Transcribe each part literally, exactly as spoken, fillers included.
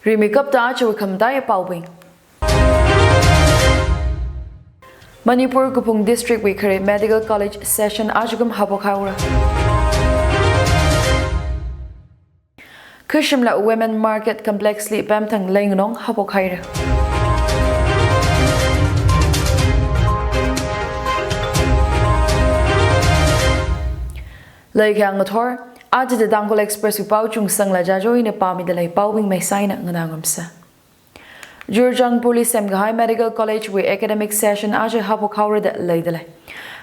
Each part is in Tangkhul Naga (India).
Rimeikapta aja khamatai paobing. Manipur Kupphung District wui khare Medical College session ajakum haophok haora. Khashimla Women Market Complex li pemthang leinganong haophok haira. Leikha ngathor, aja The Tangkhul Express wui pao chungsangla jajo ina pāmida lei, paobing maisaina nganā ngamsa. Churachandpur li semkahai Medical College wui academic session aja haophok haora da leida lei.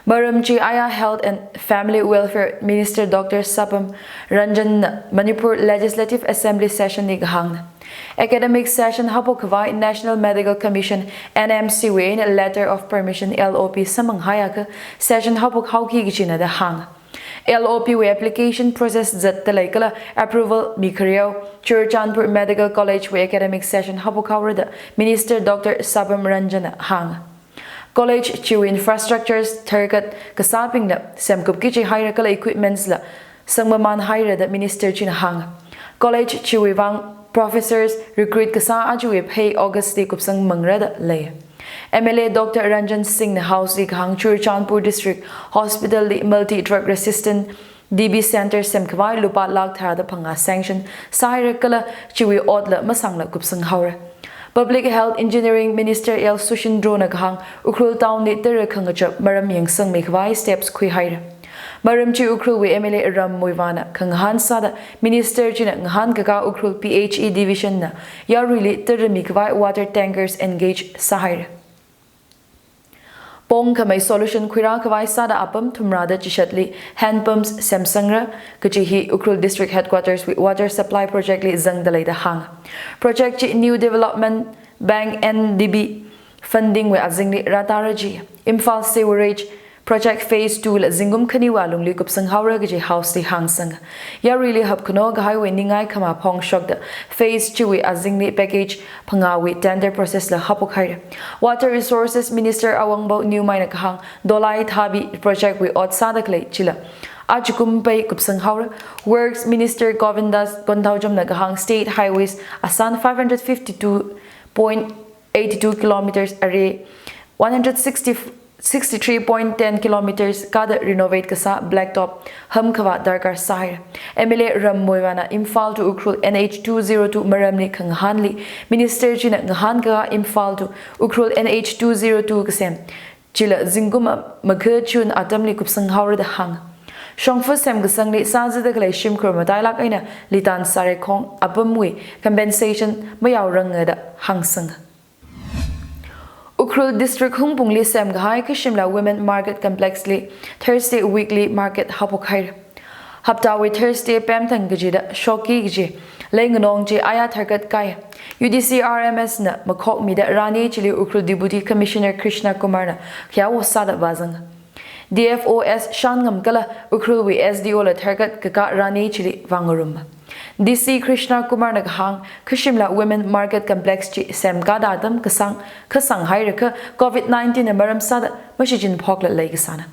Maram chi aya Health and Family Welfare Minister Doctor Sabam Ranjan na Manipur Legislative Assembly session li kahāngna. Academic session haophok khavai National Medical Commission, N M C wui eina letter of permission, L O P samphang haiakha session haophok haoki kachina da hānga. L O P wui application process zatta lei kala approval mikhareowa Churachandpur Medical College wui academic session haophok haora da Minister Doctor Sabam Ranjan na hānga. College chiwui infrastructures tharkat kasābingla semkup kachi haira kala equipments la sangmaman haira da Minister china hānga. College chiwui vang professors recruit kasā ajawui phei August li kupsang mangra da lei. M L A Doctor Ranjan Singh na House li kahāng Churachandpur District Hospital li multi drug resistant T B center semkhavai lupā lakh tharāda phangā sanction sāhaira kala chiwui otla masangla kupsang haora. Public Health Engineering Minister L Susindro na kahāng Ukhrul town li tara khangachap maram yangsangmi khavai steps khuihaira. Maram chi Ukhrul wui M L A Ram Muivah na khangahān sāda Minister china ngahānkaka Ukhrul P H E division na yaruili tara mikhavai water tankers engage sāhaira. Pong khamei solution khuirā khavai sāda apam thumrāda chishatli hand pumps semsangra kachi hi Ukhrul District Headquarters wui water supply project li zangda lei da hānga. Project chi New Development Bank, N D B funding wui azingli rātāra ji. Imphal Sewerage Project Phase two la zingkum khaniwui alungli kupsang haora kaji House li hāngsanga. Yaruili hapkhano kahaiwui ningai khamā phongshokda Phase chiwui azingli package phangāwui tender process la haophok haira. Water Resources Minister Awangbau Newmai na kahāng Dolai Thabi project wui ot sāda khalei chila ajakum pei kupsang haora. Works Minister Govindas Konthoujam na kahāng State Highways asan five hundred fifty-two point eighty-two kilometers are one hundred sixty, sixty-three point ten kilometers kada renovate kasā blacktop hamkhavā darkar sāhaira. M L A Ram Muivah na Imphal to Ukhrul N H two zero two maramli khangahānli Minister china ngahānkaka Imphal to Ukhrul N H two zero two kasem chila zingkum makha June atamli kupsang haora da hānga. Shongfa semkasangli sāzada khalei shimkhur matailāk eina Litan Sarekhong apamwui compensation mayaoranga da hāngsanga. Ukhrul District Hungpungli semkahai Khashimla Women Market Complex li Thursday weekly market haophok haira. Haptawui Thursday pemthang kachida shokki kachi leinganong chi aya tharkat kai. U D C R M S na makhokmida rani chili Ukhrul Deputy Commissioner Krishna Kumar na khayao sāda vāzanga. D F O S Shanngam kala Ukhrul wui S D O la tharkat kaka rani chili vāngarum. D C Krishna Kumar na kahāng Khashimla Women Market Complex chi semkada atam kasang, kasang hairakha covid nineteen na maram sāda mashichin phokla lei kasāna.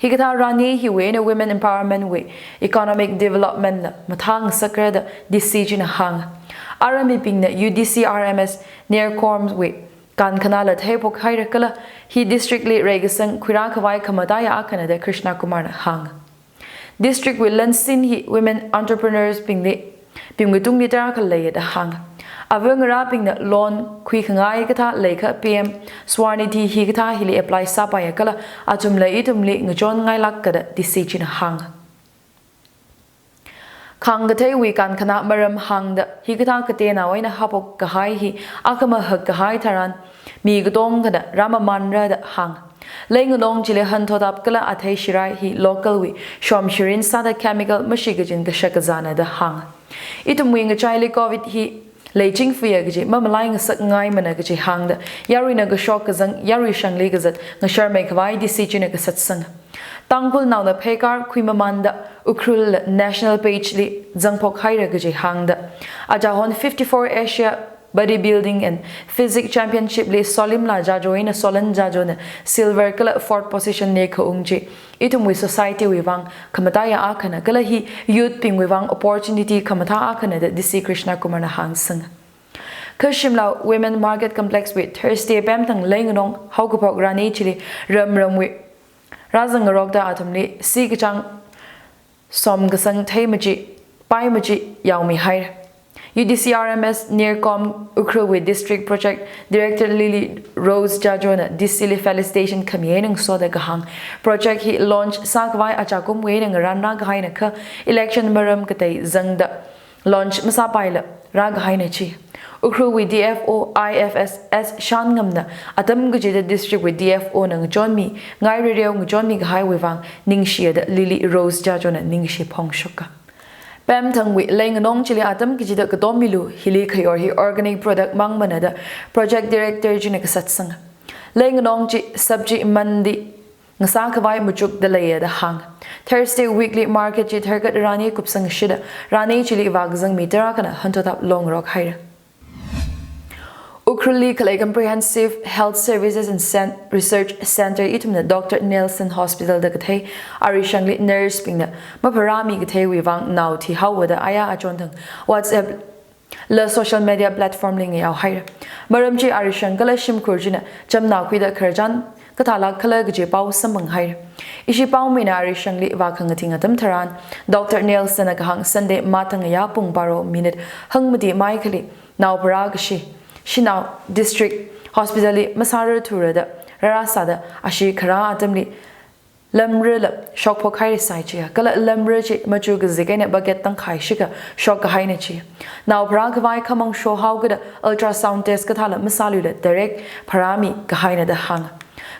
Hikathā rani hiwui eina women empowerment wui economic development la mathāngasakra da D C china hānga. Ara mibingna U D C R M S NERCOM wui kankhanāla theiphok haira kala hi district li reikasang khuirā khavai khamataiya akhana da Krishna Kumar na hānga. District wui lansin hi women entrepreneurs bingli, bingwui tungli tarākha leiya da hānga. Ava ngarābingna loan khuikhangai kathā leikha P M Swanidhi hikathā hili apply sāpaiya kala athumla ithumli ngachonngailāka da D C china hānga. Khāngkatheiwui kankhanā maram hāngda hikathā kateonao eina haophok kahai hi akhama hakkahai tharan mi katongkhana rāmamanra da hānga. Leinganong chili hanthotap kala athei shirai hi local wui shomshirin sāda chemical mashi kachin kashak kazāna da hānga. Ithumwui ngachaili covid hi leichingfuiya kaji mamalai ngasakngaimana kaji hāngda yaruina kashok kazang yarui shangli kazat ngasharmei khavai D C china kasatsanga. Tangkhulnaona pheikar khuimamanda Ukhrul national page li zangphok haira kaji hāngda. Ajahon fifty-four Asia Bodybuilding and Physique Championship li Solimla Jajo eina Solan Jajo na silver kala fourth position nekhaung chi ithumwui society wui vang khamataiya akhana kala hi youth bingwui vang opportunity khamathā akhana da D C Krishna Kumar na hāngsanga. Kha Shimla Women Market Complex wui Thursday pemthang leinganong haokaphok rani chili ramramwui rāzangngarokta athumli si kachāng somkasang thei machi, pai machi yaomihaira. U D C R M S NERCOM Ukhrulwui District Project Director Lily Rose Jajona D C li felicitation khami eina ngasoda kahāng, project hi launch sākhavai achakumwui eina ngarān rākahaina kha election maram katei zangda launch masāpaila rākahaina chi. Ukhrulwui D F O I F S S Shanngamna atam kachida district wui D F O na ngachonmi, ngai rereo ngachonmi kahaiwui vang ningshiya da Lily Rose Jajona ningshi phongshoka. Pemthangwui leinganong chili atam kachida katom milu, hili khayor hi organic product mangmana da Project Director china kasatsanga. Leinganong chi sabji mandi ngasākhavai machukda leiya da hāng. Thursday weekly market chi tharkat rani kupsang shida rani chili vākazangmi tarākhana hanthotap longrok haira. Ukhrulli khalei Comprehensive Health Services and Cen-, Research Center ithumna Doctor Nelson Hospital da kathei arishangli nurse bingna mapharāmi katheiwui vang nao thihaowa da aya achonthang WhatsApp la social media platform li ngayao haira. Maram chi arishang kala shimkhur china chamna khuida khararchan kathālāk khala kaji pao samphang haira. Ishi paomina arishangli vākhangathing atam tharan, Doctor Nelson na kahāng Sunday mathang aya pung baro minute hangmati maikhali nao pharā kashi, Shanao District Hospital li masārarthura da rārāsāda ashi kharā atamli lamrala shokphok haira sai chiya. Kala lamra chi machu kazik eina bucket tangkhai shikha shokkahaina chi. Nao pharākhavai khamong shohaokida ultrasound test kathāla masāluila direct pharāmi kahaina da hānga.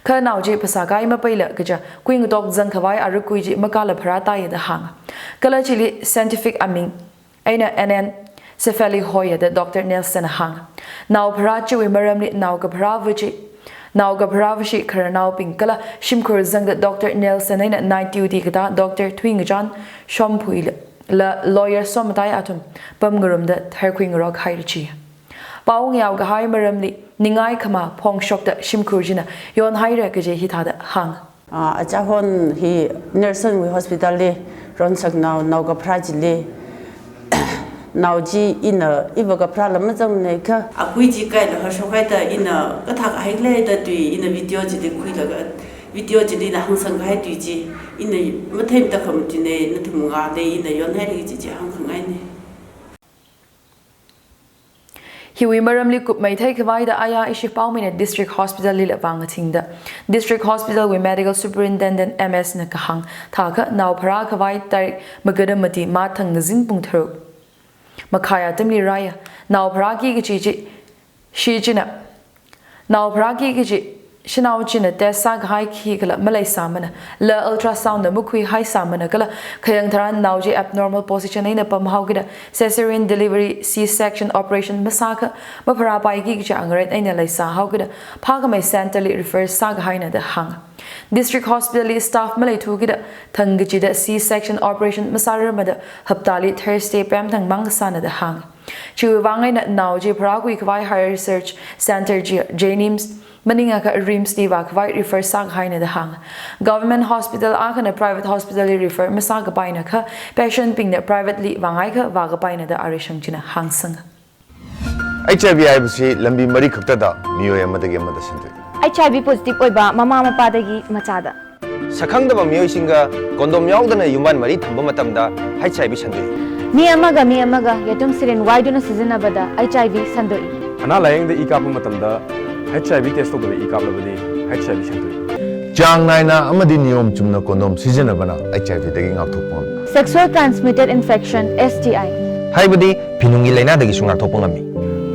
Kha nao chi phasā kai mapeila kaja kuingatok zangkhavai arakui chi makāla pharātaiya da hānga. Kala chili scientific aming eina anencephaly hoiya da Doctor Nelson na hānga. Nao pharā chiwui maramli nao kapharāva chi, nao kapharāva shi khararnaobing kala shimkhur zangda Doctor Nelson eina night duty katā Doctor Thuingachan Shomphuila lawyer somatai athum pamngarumda tharkhuingarok haira chi. Pao ngayao kahai maramli ningai khamā phongshokda shimkhur china yonhaira kaji hithāda hānga. Ah, achahon hi Nelson wui hospital li ronsaknao, nao kapharā chili, nao chi ina, iva kapharāla mazangmana kha. Akui chi kaila hashok haida ina kathak haile da tui ina video chili khuilaga, video chili ina hāngsang kahai tui chi, ina mathei matakha matuina, nathum ngale ina yonhaile chi chi hāngkhangaina. Hiwui maramli kupmei theikhavai da aya ishi paomina District Hospital lila vāngathingda, District Hospital wui Medical Superintendent M S na kahāng thākha nao pharākhavai tarik magada mati mathang ngazin pung tharuk makhai atamli rāya. Nao pharāki kachi chi, shi china, nao pharāki kachi shanao china test sākahai khikhala maleisāmana, la ultrasound na makhuihaisāmana kala khayang tharan nao chi abnormal position eina pamhaokida cesarean delivery, C-section operation masākha mapharāpaiki kachi angaret eina leisāhaokida phākhamei center li refer sākahaina da hānga. District Hospital li staff maleithukida thang kachida C-section operation masārarmada haptali Thursday pemthang mang kasāna da hānga. Chiwui vang eina nao chi pharākhuikhavai higher research center chi JNIMS maningakha RIMS li vākhavai refer sākahaina da hānga. Government hospital akhana private hospital li refer masākapaina kha patient bingna private li vāngaikha vākapaina da arishang china hāngsanga. H I V ꯍꯥꯏꯕꯁꯤ ꯂꯝꯕꯤ ꯃꯔꯤ ꯈꯛꯇꯗ ꯃꯤꯑꯣꯏ ꯑꯃꯗꯒꯤ ꯑꯃꯗ ꯁꯟꯗꯣꯛꯏ꯫ H I V positive ꯑꯣꯏꯕ ꯃꯃꯥ ꯃꯄꯥꯗꯒꯤ ꯃꯆꯥꯗ꯫ ꯁꯛꯈꯪꯗꯕ ꯃꯤꯑꯣꯏꯁꯤꯡꯒ condom ꯌꯥꯎꯗꯅ ꯌꯨꯝꯕꯥꯟ ꯃꯔꯤ ꯊꯝꯕ ꯃꯇꯝꯗ H I V ꯁꯟꯗꯣꯛꯏ꯫ ꯃꯤ ꯑꯃꯒ ꯃꯤ ꯑꯃꯒ ꯌꯦꯇꯨꯝ syringe ꯋꯥꯏꯗꯨꯅ ꯁꯤꯖꯤꯟꯅꯕꯗ H I V ꯁꯟꯗꯣꯛꯏ꯫ ꯑꯅꯥ ꯂꯥꯌꯦꯡꯗ ꯏ ꯀꯥꯞꯄ ꯃꯇꯝꯗ H I V test ꯇꯧꯗꯅ ꯏ ꯀꯥꯞꯂꯕꯗꯤ H I V ꯁꯟꯗꯣꯛꯏ꯫ ꯆꯥꯡ ꯅꯥꯏꯅ ꯑꯃꯗꯤ ꯅꯤꯌꯣꯝ ꯆꯨꯝꯅ condom ꯁꯤꯖꯤꯟꯅꯕꯅ H I V ꯗꯒꯤ ꯉꯥꯛꯊꯣꯛꯄ ꯉꯝꯃꯤ꯫ Sexual transmitted infection, S T I꯫ ꯍꯥꯏꯕꯗꯤ ꯐꯤꯅꯨꯡꯒꯤ ꯂꯥꯏꯅꯥꯗꯒꯤꯁꯨ ꯉꯥꯛꯊꯣꯛꯄ ꯉꯝꯃꯤ꯫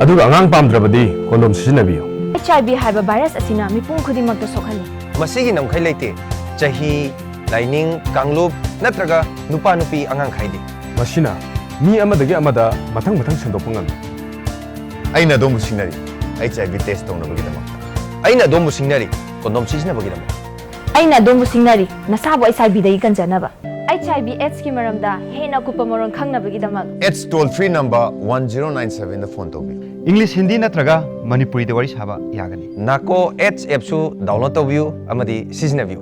ꯑꯗꯨꯒ ꯑꯉꯥꯡ ꯄꯥꯝꯗ꯭ꯔꯕꯗꯤ condom ꯁꯤꯖꯤꯟꯅꯕꯤꯌꯨ꯫ H I V ꯍꯥꯏꯕ virus ꯑꯁꯤꯅ ꯃꯤꯄꯨꯝ ꯈꯨꯗꯤꯡꯃꯛꯇ ꯁꯣꯛꯍꯜꯂꯤ꯫ ꯃꯁꯤꯒꯤ ꯉꯝꯈꯩ ꯂꯩꯇꯦ꯫ ꯆꯍꯤ, ꯂꯥꯏꯅꯤꯡ, ꯀꯥꯡꯂꯨꯞ ꯅꯠꯇ꯭ꯔꯒ ꯅꯨꯄꯥ ꯅꯨꯄꯤ ꯑꯉꯥꯡ ꯈꯥꯏꯗꯦ꯫ ꯃꯁꯤꯅ ꯃꯤ ꯑꯃꯗꯒꯤ ꯑꯃꯗ ꯃꯊꯪ ꯃꯊꯪ ꯁꯟꯗꯣꯛꯄ ꯉꯝꯃꯤ꯫ ꯑꯩꯅ ꯑꯗꯣꯝꯕꯨ ꯁꯤꯡꯅꯔꯤ, H I V test ꯇꯧꯅꯕꯒꯤꯗꯃꯛ꯫ ꯑꯩꯅ ꯑꯗꯣꯝꯕꯨ ꯁꯤꯡꯅꯔꯤ, condom ꯁꯤꯖꯤꯟꯅꯕꯒꯤꯗꯃꯛ꯫ ꯑꯩꯅ ꯑꯗꯣꯝꯕꯨ ꯁꯤꯡꯅꯔꯤ, ꯅꯁꯥꯕꯨ H I V ꯗꯒꯤ ꯀꯟꯖꯅꯕ꯫ H I V AIDS ꯀꯤ ꯃꯔꯝꯗ ꯍꯦꯟꯅ ꯑꯀꯨꯞꯄ ꯃꯔꯣꯜ ꯈꯪꯅꯕꯒꯤꯗꯃꯛ꯫ AIDS toll free number one zero nine seven ꯗ phone ꯇꯧꯕꯤꯌꯨ꯫ English, Hindi ꯅꯠꯇ꯭ꯔꯒ ꯃꯅꯤꯄꯨꯔꯤꯗ ꯋꯥꯔꯤ ꯁꯥꯕ ꯌꯥꯒꯅꯤ꯫ NACO AIDS app ꯁꯨ download ꯇꯧꯕꯤꯌꯨ ꯑꯃꯗꯤ ꯁꯤꯖꯤꯟꯅꯕꯤꯌꯨ꯫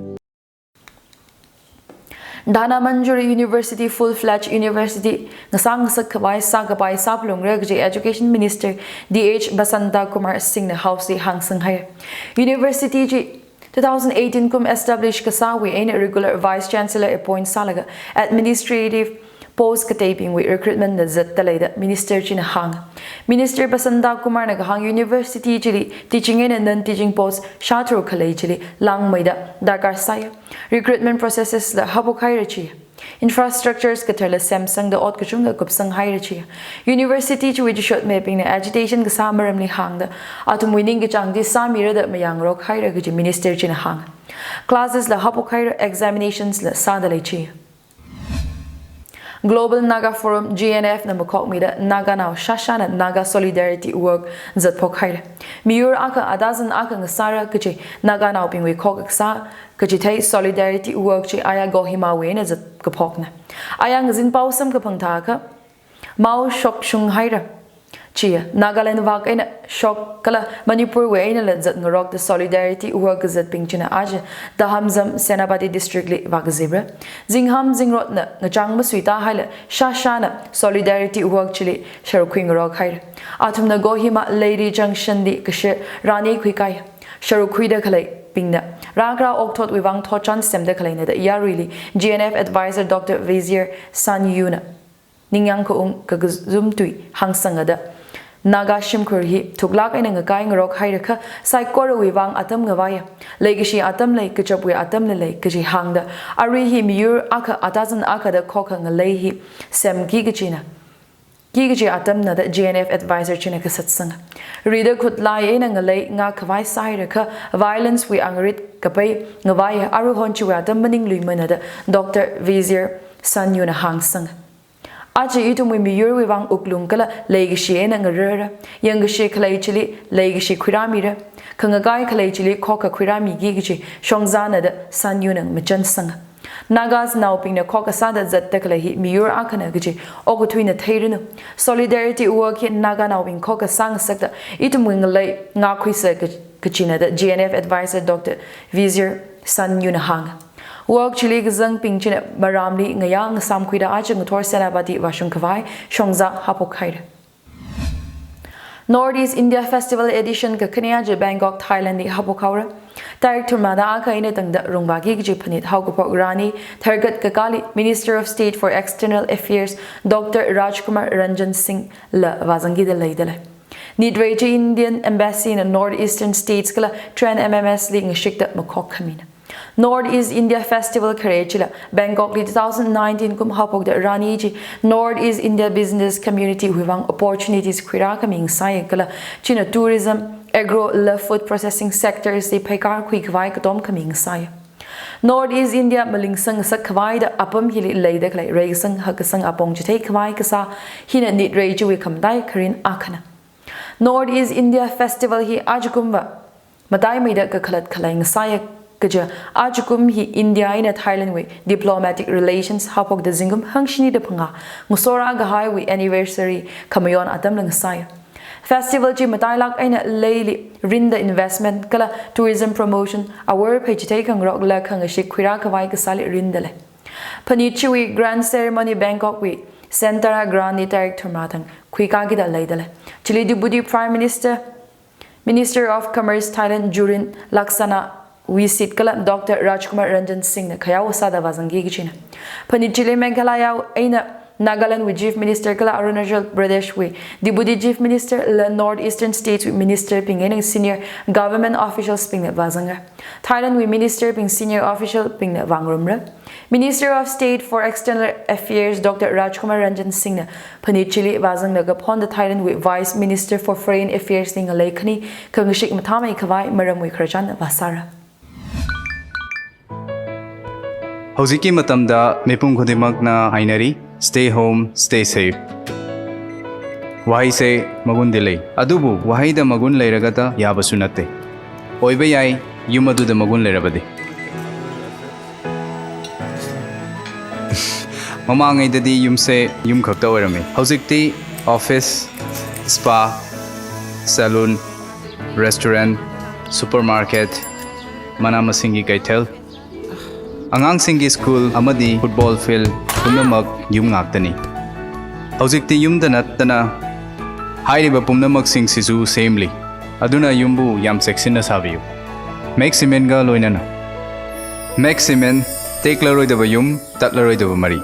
Dhanamanjuri University full-fledged university ngasā ngasak khavai sākapai sāphalungra kaji Education Minister D H Basanta Kumar Singh na House li hāngsanghaira. University chi two thousand eighteen kum establish kasāwui eina regular Vice Chancellor appoint sālaga administrative post kateibingwui recruitment na zatdalei da Minister china hānga. Minister Basanta Kumar na kahāng university chili teaching eina non-teaching post shātharuk khalei chili langmeida darkar sāya. Recruitment processes la haophokhaira chi. Infrastructures katharla semsangda ot kachungkha kupsanghaira chi. University chiwui chishotmibingna agitation kasā maramli hāngda athumwui ningkachāng chi sāmira da mayāngarokhaira kaji Minister china hānga. Classes la haophokhaira, examinations la sādalei chi. Global Naga Forum, G N F na makhokmida Naganao shāshāna Naga Solidarity Walk zatphokhaira. Miyur akha atazan akha ngasāra kaji Naganaobingwui khokha kasā kachithei Solidarity Walk chi aya Kohima wui eina zatkaphokna. Aya ngazin pao samkaphang thākha mao shokshunghaira. Chiya, Nagaland vak eina shok kala Manipur wui einala zatngarokda Solidarity Walk kazatbing china aja Dahamzam Senapati District li vākazipra. Zingham zingrotna ngachang masuita haila shāshāna Solidarity Walk chili sharuk khuingarokhaira. Athumna Kohima Leyte Junction li kashir rani khuikai. Sharuk khuida khaleibingna rākharā okthotwui vang thotchan semda khaleina da yaruili G N F Advisor Doctor Vizier Sanyu na ningyāng kaung kakazum tui hāngsangada, Naga shimkhur hi thuklāk eina ngakai ngarokhaira kha saikorawui vang atam ngavaiya. Leikashi atam lei, kachapwui atamla lei kaji hāngda, arui hi miyur akha atazan akha da khokha ngalei hi semki kachina, ki kachi atamna da G N F Advisor china kasatsanga. Rida khutlai eina ngalei ngākkhavai sāhaira kha violence wui angarit kapai ngavaiya, aruihon chiwui atam maningluimana da Doctor Vizier Sanyu na hāngsanga. Aja ithumwui miyurwui vang wuklung kala leikashi eina ngarara. Yangkashi khalei chili leikashi khuirāmira. Khangakai khalei chili khokha khuirāmiki kaji shongzana da Sanyu na machansanga. Nagasnaobingna khokha sāda zatda khalei hi miyur akhana kaji okathuina theiranu. Solidarity Walk hi Naganaobing khokha sāngasakta ithumwui ngalei ngākkhuisa ka-, kachina da G N F Advisor Doctor Vizier Sanyu na hānga. Walk chili kazangbing china maramli ngayā ngasāmkhuida aja ngathor Senapati vāshungkhavai shongza haophokhaira. North East India Festival Edition kakhane aja Bangkok, Thailand li haophokhaora. Tarik thumrāda akha eina tangda rungvāki kaji phanit haokaphok rani tharkat kakāli Minister of State for External Affairs Doctor Rajkumar Ranjan Singh la vāzangkida leidalei. Nitrei chi Indian Embassy na North Eastern States kala Trend M M S li ngashikta makhok khamina. North East India Festival khare chila Bangkok li two thousand nineteen kum haophokda rani chi North East India business community wui vang opportunities khuirākhami ngasai kala china tourism, agro, la food processing sectors li pheikar khuikhavai katom khami ngasai. North East India malingsang ngasak khavai da apam hili leida khalei reikasang hakkasang apong chitheikhavai kasā hina nitrei chiwui khamataiya kharin akhana. North East India Festival hi ajakumva mataimeida kakhalat khalei ngasai kaja ajakum hi India eina Thailand wui diplomatic relations haophokda zingkum hangshinida phangā ngasorā kahaiwui anniversary khamayon atamla ngasai. Festival chi matailāk eina leili rinda investment kala tourism promotion awor phei chithei khangarokla khangashik khuirākhavai kasāli rindalei. Phanit chiwui grand ceremony Bangkok wui Centara Grand li tarik thumrā thang khuikakida leidalei. Chili Deputy Prime Minister, Minister of Commerce Thailand Jurin Laksana Visit kala Doctor Rajkumar Ranjan Singh na khayao sāda vāzangki kachina. Phanit chili Meghalaya eina Nagaland wui Chief Minister kala Arunachal Pradesh wui Deputy Chief Minister la North Eastern States wui Minister bing eina senior government officials bingna vāzanga. Thailand wui Minister bing senior official bingna vāngarumra. Minister of State for External Affairs Doctor Rajkumar Ranjan Singh na phanit chili vāzangda kaphonda Thailand wui Vice Minister for Foreign Affairs li ngalei khani khangashik mathāmeikhavai maramwui khararchan vāsāra. ꯍꯧꯖꯤꯛꯀꯤ ꯃꯇꯝꯗ ꯃꯤꯄꯨꯝ ꯈꯨꯗꯤꯡꯃꯛꯅ ꯍꯥꯏꯅꯔꯤ, "Stay home, stay safe." ꯋꯥꯍꯩꯁꯦ ꯃꯒꯨꯟꯗꯤ ꯂꯩ, ꯑꯗꯨꯕꯨ ꯋꯥꯍꯩꯗ ꯃꯒꯨꯟ ꯂꯩꯔꯒꯇ ꯌꯥꯕꯁꯨ ꯅꯠꯇꯦ꯫ ꯑꯣꯏꯕ ꯌꯥꯏ, ꯌꯨꯝ ꯑꯗꯨꯗ ꯃꯒꯨꯟ ꯂꯩꯔꯕꯗꯤ꯫ ꯃꯃꯥꯡꯉꯩꯗꯗꯤ ꯌꯨꯝꯁꯦ ꯌꯨꯝ ꯈꯛꯇ ꯑꯣꯏꯔꯝꯃꯤ꯫ ꯍꯧꯖꯤꯛꯇꯤ office, spa, salon, restaurant, supermarket, ꯃꯅꯥ ꯃꯁꯤꯡꯒꯤ ꯀꯩꯊꯦꯜ, Angangsingki school amadi football field pumnamak yum ngaktani. Hojikti yumda nattana, hairiba pumnamaksing sisu semli. Aduna yumbu yam cheksinna sabiyu. Max Cement ga loinana. Max Cement, teklaroidaba yum, tatlaroidaba mari.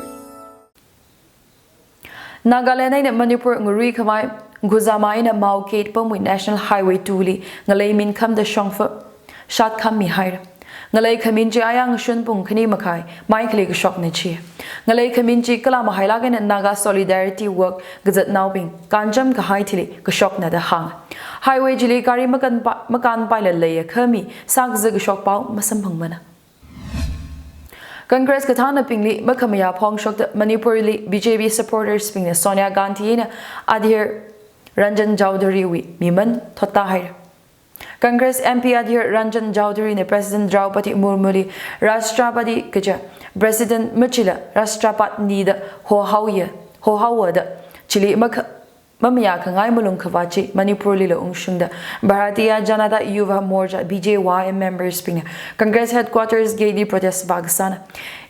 Nagaland eina Manipur ngaruikhavai Nguzama eina Mao Gate pamwui National Highway two li ngalei minkhamda shongfa shatkhammihaira. Ngalei khamin chi ayang shun pung khani makhai maikhali kashokna chi. Ngalei khamin chi kala mahailak eina Naga Solidarity Walk kazatnaobing kancham kahai thili kashokna da hānga. Highway chili gari makanpa-, makanpaila leiya khami sākaza kashok pao masamphangmana. Congress kathānabingli makhamayā phongshokta Manipurli B J P supporters bingna Sonia Gandhi eina Adhir Ranjan Chaudhary wui miman thottāhaira. Congress M P Adhir Ranjan Chaudhary na President Draupadi Murmu li Rashtrapati kaja President machila Rashtrapatni da hohaoya, hohaowa da chili makha-, mamayākhangai malungkhavāt chi Manipurlila ungshungda Bharatiya Janata Yuva Morcha, B J Y M, members bingna Congress headquarters gate li protest vākasāna.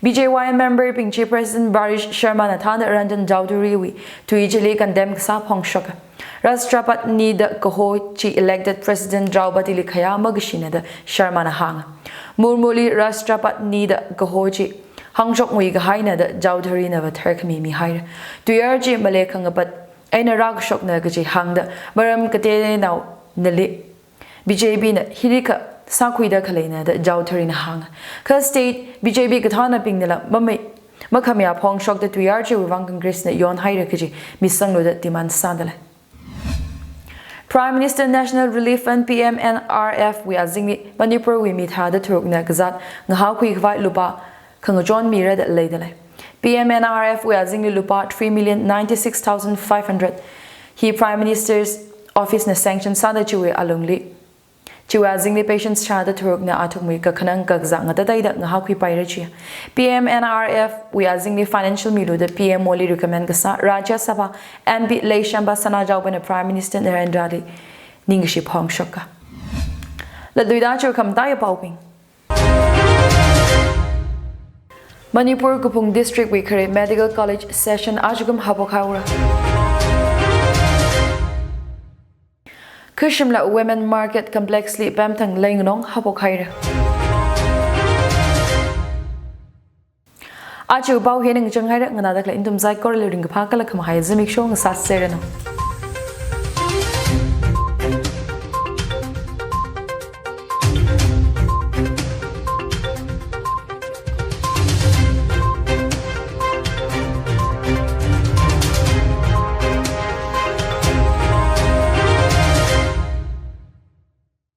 B J Y M member bing chi President Barish Sharma na thānda Ranjan Chaudhary wui tui chili condemn kasā phongshoka. Rashtrapatni da kaho chi elected President Draupadi li khayā makashina da Sharma na hānga. Murmu li Rashtrapatni da kaho chi hāngshokngui kahaina da Chaudhary na va tharkhami mihaira. Tuiyār chi malei khangapat eina rākashokna kaji hāngda maram kateinaonali B J P na hili kha sākhuida khaleina da Chaudhary na hānga. Kha state B J P kathānabingnala mamai makhamayā phongshokta tuiyār chiwui vang Congress na yonhaira kaji misanglu da demand sādalei. Prime Minister National Relief Fund, P M N R F wui azingli Manipur wui mi thāda tharukna kazāt ngahākhuikhavai lupā khangachon mira da leidalei. P M N R F wui azingli lupā three million ninety-six thousand five hundred hi Prime Minister's Office na sanction sāda chiwui alungli, chiwui azingli patients thāda tharukna athumwui kakhanang kakazā ngatateida ngahākhuipaira chi. P M N R F wui azingli financial milu da P M O li recommend kasā Rajya Sabha M P Leishemba Sanajaoba na Prime Minister Narendra li ningkashi phongshoka. Latluida chu khamataiya paobing. Manipur Kupphung District wui khare Medical College session achukum haophok haora. Khashimla Women Market Complex li pemthang leinganong haophok haira. Aja pao hi eina ngachang haira, nganāda khalei nathum saikorali ringkaphā kala khamahai zimiksho ngasāserranu.